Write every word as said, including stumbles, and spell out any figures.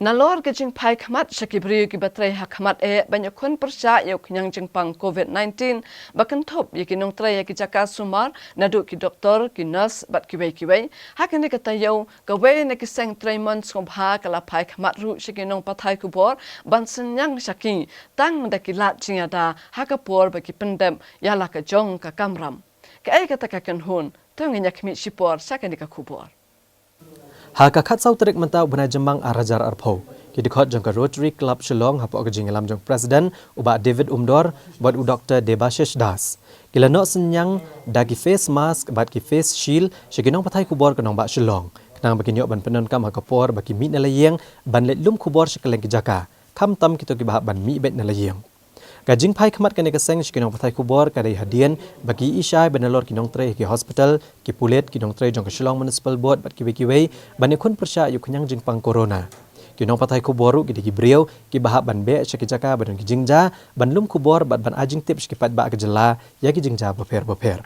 Nalor ka jingphai khmat sha ki briew kiba trei ha khmat eh ban ïakhun pyrshah ïa u khñiang jingpang COVID nineteen ba kynthup ïa ki nongtrei ha ki jaka sumar naduh ki doktor, ki nurse bad kiwei kiwei. Ha kane ka taïew kawei na ki seng trei mon sngewbha ka la phai khmat ruh sha ki nongpathai khubor ban synñiang sha ki tang da ki lad jingïada ha ka por ba ki pyndep ïa la ka jong ka kamram. Kaei kata ka kynhun? To ngin ïa khmih shipor sha kane ka khubor. Ha ka khatsaw tarik mynta u bnai Jymmang ar hajar arphew, ki dkhot jong ka Rotary Club Shillong hapoh ka jingïalam jong President u Bah David Umdor bad u Doktor Debashish Das, ki la noh synñiang da ki face mask bad ki face shield sha ki nongpathai khubor ka nongbah Shillong, khnang ba kin ïoh ban pyndonkam ha ka por ba ki mih na la ïing ban leit lum khubor sha kylleng ki jaka, khamtam kito kiba hap ban mih beit na la ïing. Ka jingphai khmat kane ka seng sha ki nongpathai khubor ka dei hadien ba ki i shai ba nalor ki nongtrei ha ki hospital, ki pulit, ki nongtrei jong ka Shillong Municipal Board bad kiwei kiwei ban ïakhun pyrshah ïa u khñiang jingpang corona. Ki nongpathai khubor ruh ki dei ki briew kiba hap ban beh sha ki jaka ba don ki jingjia ban lum khubor bad ban ai jingtip sha ki paidbah ka jylla ïa ki jingjia bapher bapher.